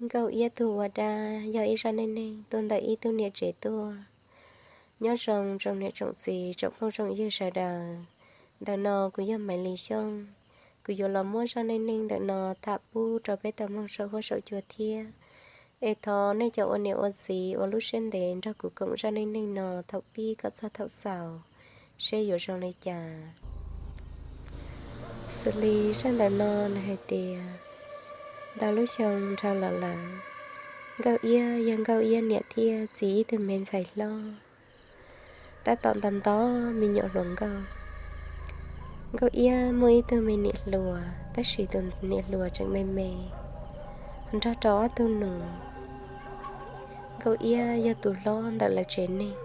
Nkauj Iab tug ua dab yog ib zaj neej neeg tuaj ntawm ib tug niam tsev tuaj. Nyob zoo tsoom niam tsoom txiv tsoom phooj tsoom ywg sawv daws. Ntawm no kuv yog Maiv Lis Xyooj, kuv yuav los muab zaj neej neeg ntawm no tham pub rau peb tau mloog saum huab saum cua thiab. Es thov nej cov ua niam ua txiv ua lub siab ntev nrog kuv koom zaj neej neeg no thaum pib kom txog thaum xaus, seb yuav zoo li cas. Xws li zaj ntawm no nws hais tias, ntau lub xyoo dhau los lawm, Nkauj Iab yog Nkauj Iab niam thiab txiv ib tug me ntxhais hlob. Tab tom nto nto me nyuam hluas nkauj. Nkauj Iab muaj ib tug me niam hluas, tab sis tus niam hluas tseem me me, nrog rau ob tug nus. Nkauj Iab yog tus hlob ntawm lawv tsev neeg.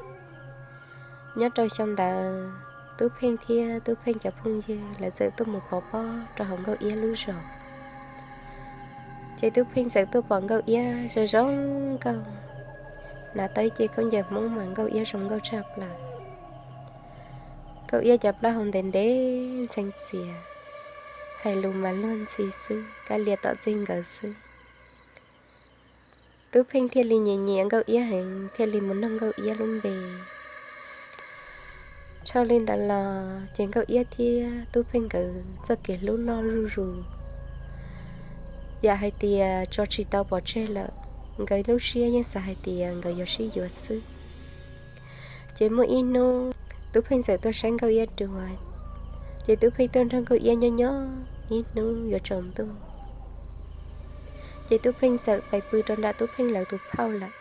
Nyob rau xyoo ntawd, Tub Pheej thiab Tub Pheej cov phooj ywg lawv txawm tuaj mus pov pob rau hauv Nkauj Iab lub zos. Ces Tub Pheej txawm tuaj pom Nkauj Iab zoo zoo nkauj, hnav tau ib ce khaub ncaws Hmoob mas Nkauj Iab zoo nkauj tshaj plaws. Nkauj Iab cov plaub hau ntev ntev ntxhee txias, hais lus mas luag ntxhi xwb, kab lia tom txij nkawd xwb. Tub Pheej thiaj li nyiam nyiam Nkauj Iab heev, thiaj li mus nug Nkauj Iab lub npe. Dhau li ntawd los ces Nkauj Iab thiab Tub Pheej nkawd txoj kev hlub loj zuj zus, yam hais tias tso tsis tau pov tseg lawm. Nkawd lub siab yeej xav hais tias nkawd yuav sib yuav xwb. Ces muaj ib hnub Tub Pheej txawm tuaj saib Nkauj Iab dua. Ces Tub Pheej tuaj nrog Nkauj Iab nyob nyob ib hnub yuav tsaus ntuj, ces Tub Pheej txawm pais pw rau nram Tub Pheej lawv tus phauj lawm.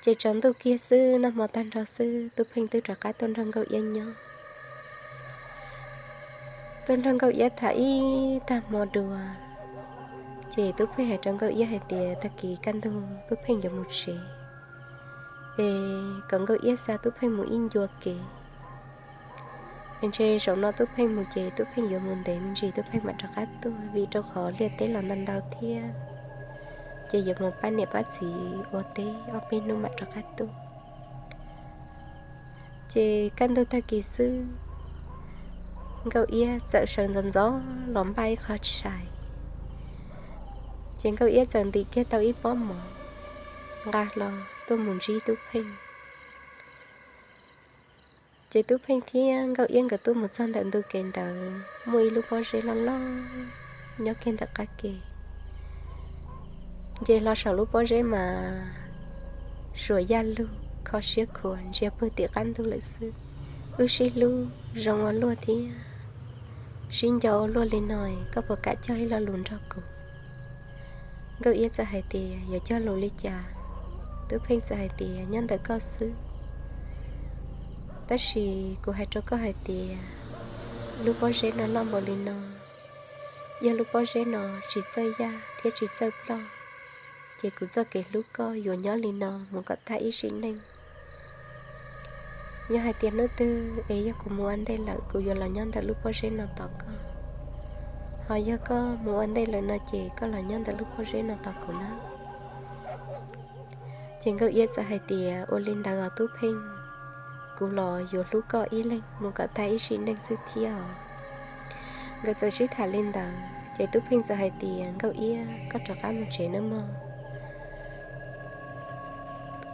Ces tsaus ntuj kiag xwb, noj hmo tag nrho xwb, Tub Pheej twb rov qab tuaj nrog Nkauj Iab nyob. Tuaj nrog Nkauj Iab tham ib tag hmo dua, ces Tub Pheej hais rau Nkauj Iab hais tias tag kis kaj ntug Tub Pheej yuav mus tsev, es kom Nkauj Iab xa Tub Pheej mus ib ncua kev. Es ntshe zaum no Tub Pheej mus ces Tub Pheej yuav mus ntev me ntsis Tub Pheej mam rov qab tuaj, vim rau qhov liaj teb los ntau ntau thiab, ces yuav mus pab niam pab txiv ua teb ob peb hnub mam rov qab tuaj. Ces kaj ntug tag kis xwb, Nkauj Iab txawm sawv ntxov ntxov los npaj ib qho tshais. Ces Nkauj Iab txawm ntim kiag tau ib pob mov nqa hlo tuaj mus ntsib Tub Pheej. Ces Tub Pheej thiab Nkauj Iab nkawd tuaj mus txog ntawm ntug kev ntawd, muaj ib lub pob zeb loj loj nyob kiag ntawm qab ke. Nce hlo saum lub pob zeb mas suas yaj lug, kho siab khuav ntsia pw tim qab ntug lawm xwb. Wb sib hlub zoo ua luaj thiab sib nco ua luaj li no, koj puas kam cog ib lo lus nrog kuv? Nkauj Iab txawm hais tias, yuav cog lus li cas? Tub Pheej txawm hais tias, nyob ntawm koj xwb. Tab sis kuv hais rau koj hais tias, lub pob zeb no loj npaum li no, yog lub pob zeb no tsis txawj yaj thiab tsis txawj ploj, ces kuv txoj kev hlub koj yuav nyob li no mus kom tag ib sim neej. Yog hais tias hnub twg es yog kuv mus ua ntej lawm, kuv yuav los nyob ntawm lub pob zeb no tos koj. Ho yog koj mus ua ntej lawm no ces koj los nyob ntawm lub pob zeb no tos kuv nawb. Ces Nkauj Iab txawm hais tias, ua li ntawd os Tub Pheej, kuv los yuav hlub koj ib leeg mus kom tag ib sim neej xwb thiab os. Nkawd txawm sib tham li ntawd ces Tub Pheej txawm hais tias, Nkauj Iab, koj rov qab mus tsev nawb mog.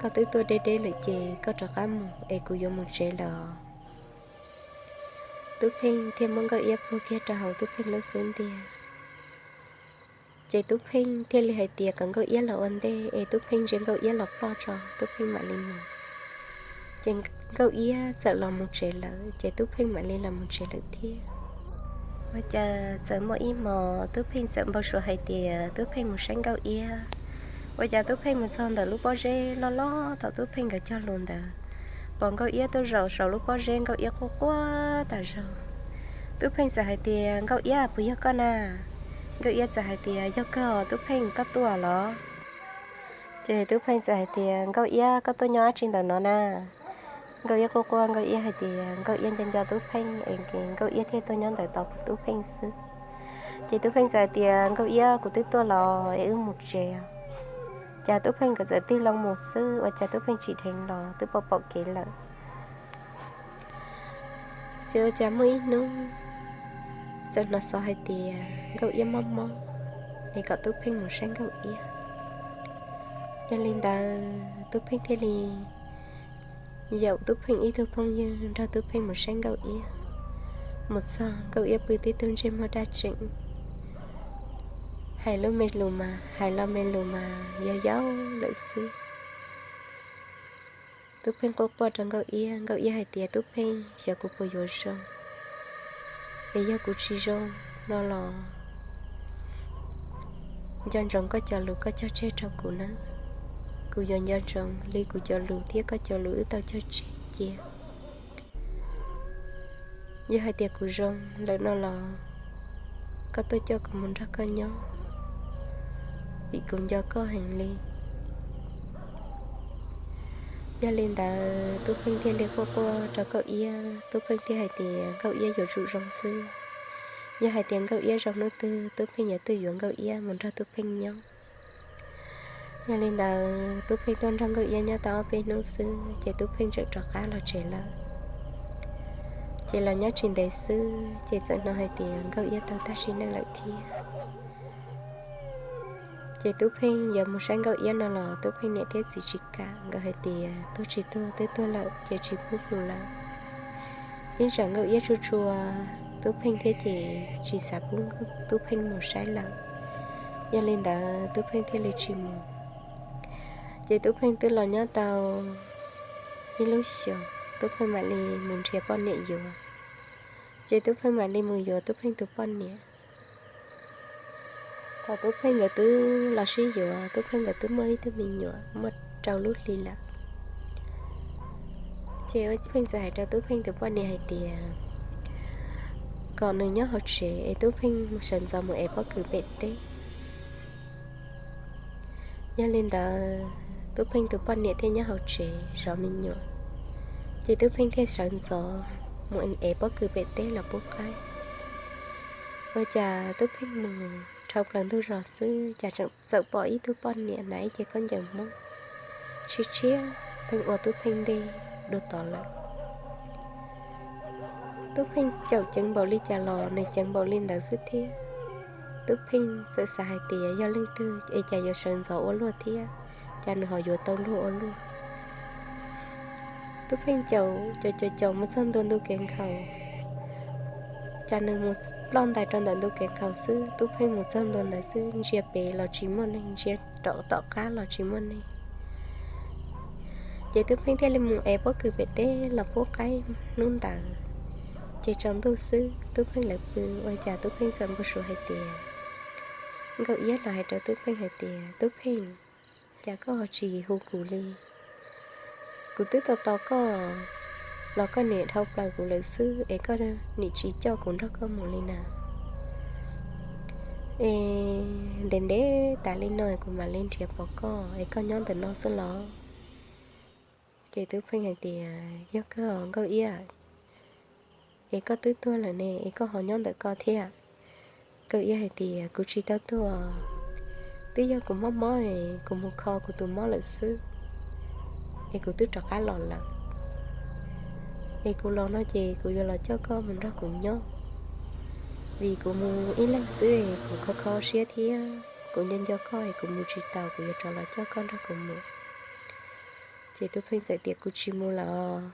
Koj twb tuaj deb deb lawm ces koj rov qab mus es kuv yuav mus tsev lawm os. Tub Pheej thiaj muab Nkauj Iab puag kiag rau hauv Tub Pheej lub xub ntiag. Ces Tub Pheej thiaj li hais tias kom Nkauj Iab los ua ntej es Tub Pheej ntsia Nkauj Iab los ploj tso Tub Pheej mam li mus. Ces Nkauj Iab txawm los mus tsev lawm ces Tub Pheej mam li los mus tsev lawm thiab. Ua cas txawm muaj ib hmos Tub Pheej txawm npau suav hais tias Tub Pheej mus saib Nkauj Iab. Ua cas Tub Pheej mus txog ntawm lub pob zeb loj loj thaum Tub Pheej nkawd cog lus ntawd, pom Nkauj Iab tuaj zaum saum lub pob zeb, Nkauj Iab quaj quaj tas zog. Tub Pheej txawm hais tias, Nkauj Iab, puas yog koj na? Nkauj Iab txawm hais tias, yog kawg os Tub Pheej, koj tuaj los? Ces Tub Pheej txawm hais tias, Nkauj Iab, koj tuaj nyob dab tsi ntawm no na? Nkauj Iab quaj quaj, Nkauj Iab hais tias Nkauj Iab nco nco Tub Pheej es Nkauj Iab thiaj tuaj nyob ntawm tos Tub Pheej xwb. Ces Tub Pheej txawm hais tias, Nkauj Iab, kuv twb tuaj los es wb mus tsev. Ces Tub Pheej nkawd txawm tig loo mus xwb, ua cas Tub Pheej tsim dheev los twb pom pom kev lawm. Ces ua cas muaj ib hnub txawm hnov xov hais tias Nkauj Iab mob mob, es kom Tub Pheej mus saib Nkauj Iab. Yog li ntawd Tub Pheej thiaj li yaum Tub Pheej ib tug phooj ywg nrog Tub Pheej mus saib Nkauj Iab. Mus txog Nkauj Iab pw tib tug ntsej muag daj tseem, hais lub me lus mas hais lo me lus mas yog yau lawm xwb. Tub Pheej quaj quaj rau Nkauj Iab, Nkauj Iab hais tias, Tub Pheej, xyov kuv puas yuav zoo, es yog kuv tsis zoo no los nco ntsoov koj cov lus koj cog tseg rau kuv na. Kuv yuav nco ntsoov li kuv cov lus thiab koj cov lus wb tau cog tseg cia. Yog hais tias kuv zoo lawm no los koj tuaj coj kuv mus nrog koj nyob, vim kuv nco koj heev li. Yog li ntawd Tub Pheej thiaj li quaj quaj rau Nkauj Iab, Tub Pheej thiaj hais tias Nkauj Iab yuav tsum zoo xwb. Yog hais tias Nkauj Iab zoo hnub twg Tub Pheej yuav tuaj yuav Nkauj Iab mus nrog Tub Pheej nyob. Yog li ntawd Tub Pheej tuaj nrog Nkauj Iab nyob tau ob peb hnub xwb ces Tub Pheej txawm rov qab los tsev lawm. Ces los nyob tsis ntev xwb ces txawm hnov hais tias Nkauj Iab tau tag sim neej lawm thiab. Ces Tub Pheej yuav mus saib Nkauj Iab no los Tub Pheej niam thiab txiv tsis kam, nkawd hais tias tuag tsis tuag twb tuag lawm ces tsis pub mus lawm. Ib tsam Nkauj Iab tsuj tsua Tub Pheej thiab ces tsis xav pub Tub Pheej mus saib lawm. Yog li ntawd Tub Pheej thiaj li tsis mus. Ces Tub Pheej twb los nyob tau ib lub xyoos, Tub Pheej mam li mus nrhiav poj niam yuav. Ces Tub Pheej mam li mus yuav Tub Pheej tus poj niam. Thaum Tub Pheej nkawd twb los sib yuav, Tub Pheej nkawd twb muaj ib tug me nyuam muaj rau lub hli lawm. Ces Tub Pheej txawm hais rau Tub Pheej tus poj niam hais tias kom nws nyob hauv tsev es Tub Pheej sawv ntxov mus ev pob kws pem teb. Yog li ntawd Tub Pheej tus poj niam thiaj nyob hauv tsev zov me nyuam, ces Tub Pheej thiaj sawv ntxov mus ev pob kws pem teb los pub qaib. Ua cas Tub Pheej mus dhau plaws ntug zos xwb cas tseem txawm pom ib tug poj niam hnav ib ce khaub ncaws Hmoob tshiab tshiab pheej ua Tub Pheej ntej dua tod lawm. Tub Pheej caum ceev npaum li cas los nws ceev npaum li ntawd xwb thiab. Tub Pheej txawm xav hais tias yog leej twg es cas yuav sawv ntxov ua luaj thiab, cas nws ho yuav tau luag ua luaj. Tub Pheej caum caum caum caum mus txog ntua ntu kev nkhaus, cas nws mus ploj ntais rau ntawm ntu kev nkhaus xwb. Tub Pheej mus txog ntua ntawd xwb, ntsia pem los tsis muaj neeg, ntsia rau tom qab los tsis muaj neeg. Ces Tub Pheej thiaj li mus ev pob kws pem teb los pub qaib hnub ntawd. Ces tsaus ntuj xwb Tub Pheej lawv pw, ua cas Tub Pheej txawm npau suav hais tias Nkauj Iab los hais rau Tub Pheej hais tias, Tub Pheej, cas koj ho tsis hu kuv li? Kuv twb tos tos koj los koj niam dhau plaws kuv lawm xwb es koj niam tsis coj kuv nrog koj mus li na. Es ntev ntev tas li no kuv mam li nrhiav pom koj es koj nyob ntawm no xwb los? Ces Tub Pheej hais tias, yog kawg Nkauj Iab, es koj twb tuag lawm ne es koj ho nyob ntawm koj thiab? Nkauj Iab hais tias, kuv tsis tau tuag, twb yog kuv mob mob es kuv mus kho kuv tus mob lawm xwb, es kuv twb rov qab los lawm. Es kuv los no ces kuv yuav los coj koj mus nrog kuv nyob, vim kuv mus ib leeg xwb es kuv kho kho siab thiab kuv nco nco koj es kuv mus tsis taus, kuv yuav rov los coj koj nrog kuv mus. Ces Tub Pheej txawm tias, kuv tsis mus lawm os,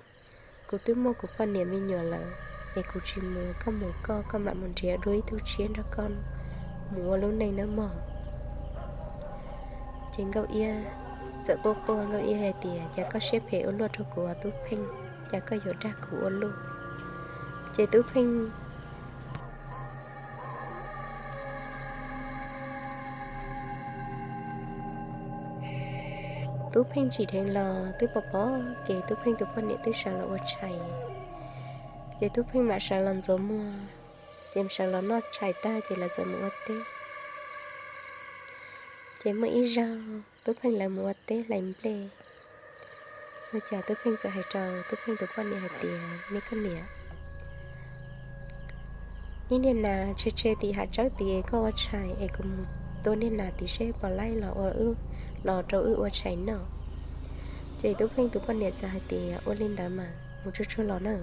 kuv twb muaj kuv poj niam me nyuam lawm, es kuv tsis mus, koj mus koj, koj mam mus nrhiav dua ib tug tshiab nrog koj mus ua lub neej nawb mog. Ces Nkauj Iab txawm quaj quaj, Nkauj Iab hais tias, cas koj siab phem ua luaj rau kuv os Tub Pheej, cas koj yuav dag kuv ua luaj? Ces Tub Pheej Tub Pheej tsim dheev los twb pom pom kev Tub Pheej tus poj niam twb sawv los ua tshais, ces Tub Pheej mam sawv los ntxuav muag, ces sawv los noj tshais tag ces lawv txawm mus ua teb. Ces muaj ib zaug Tub Pheej lawv mus ua teb hlais nplej, ua cas Tub Pheej txawm hais rau Tub Pheej tus poj niam hais tias, me koj niam, ib niag nas tshe tshe tim hav tsawb tid es koj ua tshais es kuv mus tua niag nas tid seb puas laib los ua, los rau wb ua tshais noj. Ces Tub Pheej tus poj niam txawm hais tias, ua li ntawd mas mus tsuag tsuag los na.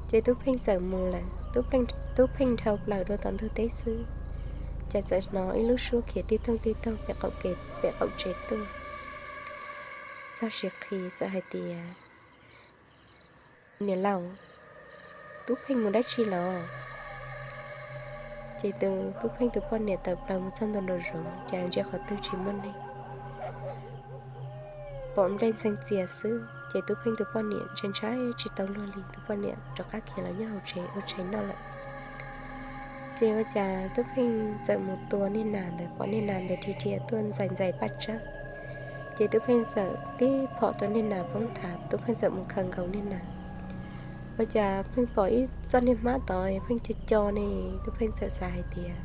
Ces Tub Pheej txawm mus lawm, Tub Pheej dhau plaws dua tom ntug teb xwb, cas txawm hnov ib lub suab khiav tig toog tig toog pem qaum tsev tuaj. tag sim qhis txawm hais tias, Niam laus, Tub Pheej mus dab tsi los? Ces tus Tub Pheej tus poj niam tawm plaws mus txog ntua nraum zoov, cas ntsia qhov twg tsis muaj neeg, pom nplej ntxeev txias xwb. Ces Tub Pheej tus poj niam ntshai ntshai tsis tau luag li, tus poj niam rov qab khiav los nyob hauv tsev ua tshais noj lawm. Ces ua cas Tub Pheej txawm mus tua niag nas ntawd, pom niag nas ntawd dhia dhia tuaj ntxais ntxais paj tsawb. Ces Tub Pheej txawm tib phom rau niag nas poob nthav, Tub Pheej txawm mus khaws nkaus niag nas. Ua cas Pheej pom ib txoj niag hmab tod Pheej co co ne, Tub Pheej txawm xav hais tias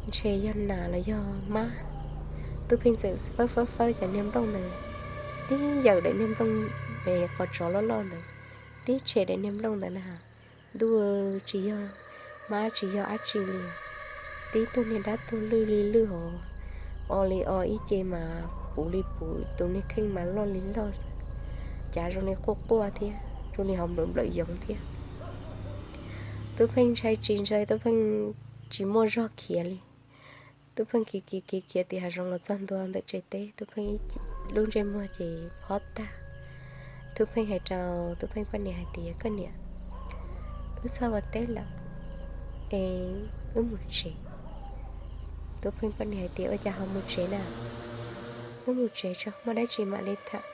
ntshe yog nas los yog hmab. Tub Pheej txawm fawb fawb fawb cov niag nplooj ntawd, tib yawm daim niag nplooj, qhov tsov loj loj ntawd, tib tshem daim niag nplooj ntawd na, ntuj, tsis yog hmab tsis yog dab tsi li, tib tug niag dab tuag lwj li lwj hos, o li o ib ce mas puv li puv, tus niag kheej mas loj li loj xwb, cav zoo li quaj quaj thiab zoo li hauv nplawm nplawm yoov thiab. Tub Pheej ntshai tsis ntshai, Tub Pheej tsis muaj zog khiav li. Tub Pheej khiav khiav khiav khiav tim hav zoov los txog ntua ntawm tsev teb, Tub Pheej lub ntsej muag ces phob tag. Tub Pheej hais rau Tub Pheej poj niam hais tias, Koj niam, wb txhob ua teb lawm es wb mus tsev. Tub Pheej poj niam hais tias, Ua cas ho mus tsev na? Wb mus tsev tso, muaj dab tsi mam li tham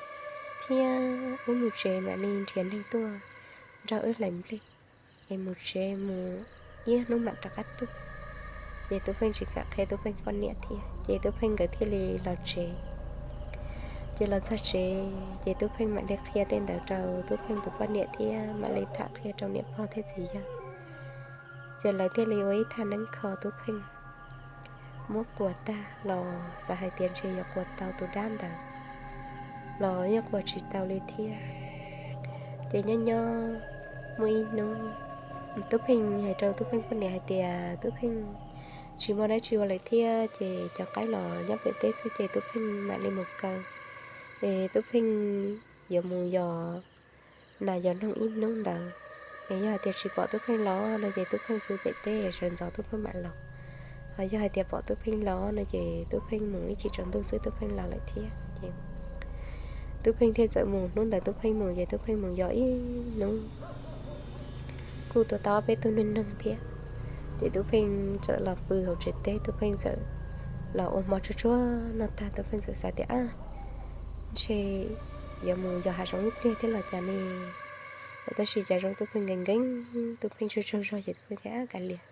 thiab, wb mus tsev mam li nrhiav neeg tuaj nrog wb hlais nplej, es mus tsev mus ib hnub mam rov qab tuaj. Ces Tub Pheej tsis kam qhia Tub Pheej poj niam thiab, ces Tub Pheej nkawd thiaj li los tsev. Ces los txog tsev ces Tub Pheej mam li qhia tej ntawd rau Tub Pheej tus poj niam thiab mam li tham qhia rau niam pog thiab txiv yawg. Ces lawv thiaj li ua ib thaj neeb kho Tub Pheej, muab quas tag los xav hais tias ntshe yuav quas tau tus dab ntawd los yeej quas tsis tau li thiab. Ces nyob nyob muaj ib hnub, Tub Pheej hais rau Tub Pheej poj niam hais tias, Tub Pheej tsis muaj dab tsi ua lawm thiab, ces cov qaib los nyob pem teb xwb, ces Tub Pheej mam li mus kaw, es Tub Pheej yuav mus yos nas yos noog ib hnub ntawd. Es yog hais tias tsis pom Tub Pheej los no ces Tub Pheej pw pem teb, sawv ntxov Tub Pheej mam los. Ho yog hais tias pom Tub Pheej los no ces Tub Pheej mus ib chim tsaus ntuj xwb Tub Pheej los lawm thiab. Ces Tub Pheej thiaj txawm mus, hnub ntawd Tub Pheej mus ces Tub Pheej mus yos ib hnub, kuj tua tau ob peb tug noog thiab. Ces Tub Pheej txawm los pw hauv tsev teb, Tub Pheej txawm los ua hmo tsuag tsuag noj tag, Tub Pheej txawm xav tias, Ab, ntshe yuav mus yos hav zoov ib pliag thiab los cas ne? Tab sis cas zoo Tub Pheej nkees nkees, Tub Pheej tsaug tsaug zog ces Tub Pheej tias, Ab, kav liam,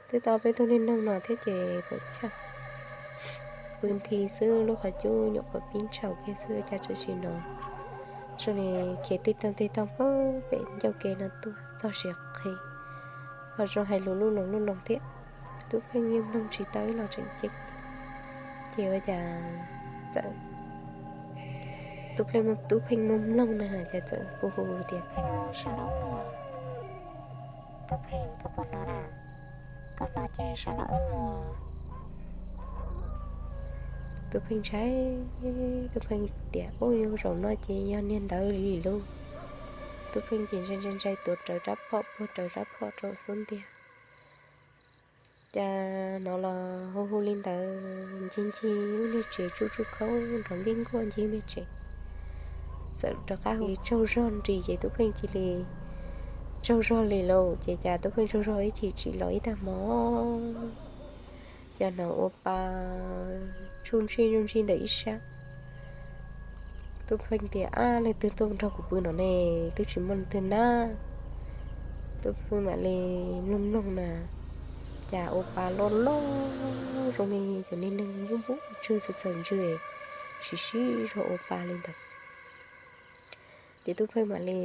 twb tau peb tug noog no thiab ces pam chaj pw nthi xwb, lub qhov cub nyuam qhuav pib ntshaus kiag xwb, cas tam sim no zoo li khiav tig toog tig toog pem ncauj ke no tuaj txog siav qhi, ho zoo hais lus lub loos lub loos thiab. Tub Pheej yeej mloog tsis tau ib los tseem ceeb. Ces ua cas txawm Tub Pheej, Tub Pheej mloog mloog na cas txawm hu hu tias, Pheej, sawv los mus, Tub Pheej, koj puas hnov na? Koj hnov ces sawv los wb mus. Tub Pheej ntshai, Tub Pheej tias, Ub, yog zaum no ces yog niag ntawd li lauj. Tub Pheej ces ntshai ntshai ntshai tuav rawv rab phom, puag rawv rab phom rau xub ntiag. Cas hnov los hu hu li ntawd, ncig ncig lub niag tsev tsuj tsuj khaub nrov nkeej nkuaj ncig lub niag tsev. Txawm rov qab hu tsaug zog nris ces Tub Pheej cia li tsaug zog li lauj. Ces cas Tub Pheej tsaug zog ib chim tsim los ib tag hmo, cas hnov ua pa tsuj ntsig tsuj ntsig ntawm ib sab. Tub Pheej tias, Ab, leej twg tuaj nrog kuv pw no ne? Twb tsis muaj leej twg na. Tub Pheej mam li mloog mloog na, cas ua pa loj loj zoo li cov niag neeg npub npub ntswg txhaws txhaws ntswg, siv siv zog ua pa li ntawd. Ces Tub Pheej mam li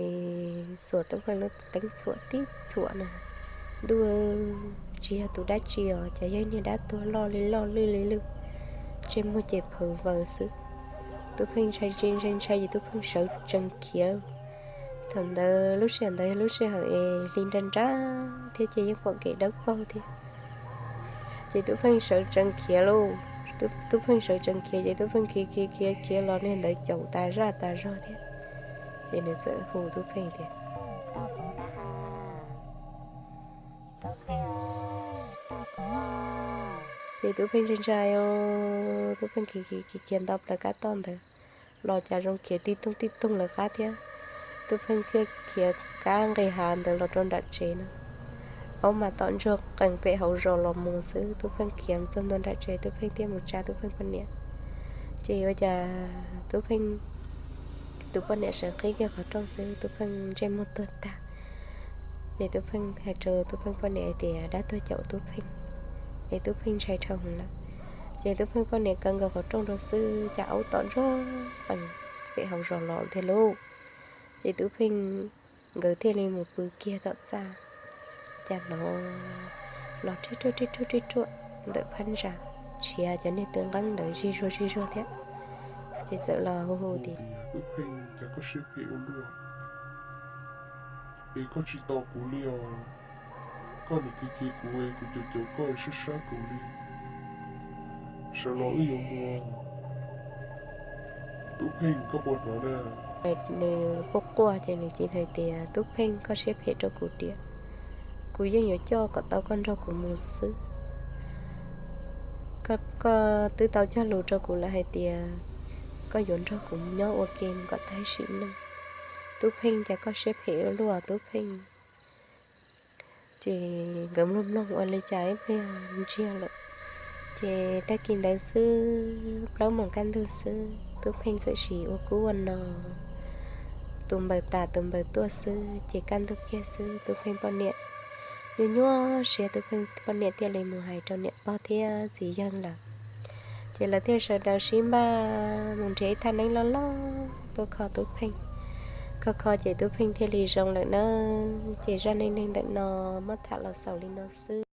xuas Tub Pheej lub teeb txhuam tib txhuam na, ntuj, tsis yog tus dab tsi os, cas yog ib niag dab tuag loj li loj lwj li lwj, ntsej muag ces phaws vaws xwb. Tub Pheej ntshai ntshai ntshai ntshai ces Tub Pheej sawv tsees khiav. Thaum ntawd lub sij hawm ntawd yog lub sij hawm es hli nra nra thiab ces yeej pom kev dawb paug thiab. Ces Tub Pheej sawv tsees khiav lauj. Tub Pheej sawv tsees khiav ces Tub Pheej khiav khiav khiav khiav los niag ntawd caum tas zaj tas zog thiab. Ces nws txawm hu Tub Pheej tias, Ces Tub Pheej ntshai ntshai os, Tub Pheej khiav khiav khiav khiav nto plaws kab toj ntawd, los cas zoo khiav tib toog tib toog lawv qab thiab. Tub Pheej thiaj khiav kab nqis hav ntawd los rau nram tsev no. Aub mas tom ntsuag qees pem hauv zos los mus xwb, Tub Pheej khiav txog ntua nram tsev, Tub Pheej thiaj mus tsa Tub Pheej poj niam. Ces ua cas Tub Pheej tus poj niam sawv qhib kiag qhov rooj xwb, Tub Pheej ntsej muag tuag tag. Ces Tub Pheej hais rau Tub Pheej poj niam hais tias dab tuag caum Tub Pheej, es Tub Pheej ntshai dhau hwv lawm. Ces Tub Pheej poj niam kaw nkaus qhov rooj rau xwb, cas aub tom ntsuag qees pem hauv zos los tiag lauj. Ces Tub Pheej nkawd thiaj li mus pw kiag tom txaj, cas hnov los rib ruaj rib ruaj rib ruaj ntawm phab ntsa, tshiav cov niag tw nqeeb ntawd zig zuag zig zuag thiab. Ces txawm los hu hu tias, Tub Pheej, cas koj siab phem ua luaj, es koj tsis tos kuv li os? Koj nim kis kis kuv es kuv caum caum koj es sab sab kuv li, sawv los wb yuav mus. Tub Pheej, koj puas hnov na? Nws quaj quaj ces nws cia hais tias, Tub Pheej, koj siab phem rau kuv tiag, kuv yeej yuav coj kom tau koj nrog kuv mus xwb. Koj twb tau cog lus rau kuv lawm hais tias koj yuav nrog kuv nyob ua ke mus kom tag sim neej. Tub Pheej, cas koj siab phem ua luaj Tub Pheej. Ces nkawd mloog mloog ua li cas ib pliag ntsiag lawm. Ces tag kis ntawd xwb, plaub moos kaj ntug xwb, Tub Pheej txawm sim ua kub ua no, tus npaws tas tus npaws tuaj xwb, ces kaj ntug kiag xwb Tub Pheej poj niam nyuaj nyuaj siab, Tub Pheej poj niam thiaj li mus hais rau niam pog thiab txiv yawg lawm. Ces lawv thiaj sawv daws sib npaj mus nrhiav ib thaj neeb loj loj tuaj kho Tub Pheej. Kho kho ces Tub Pheej thiaj li zoo lawm nawb. Ces zaj neej neeg ntawm no muab tham los xaus li no xwb.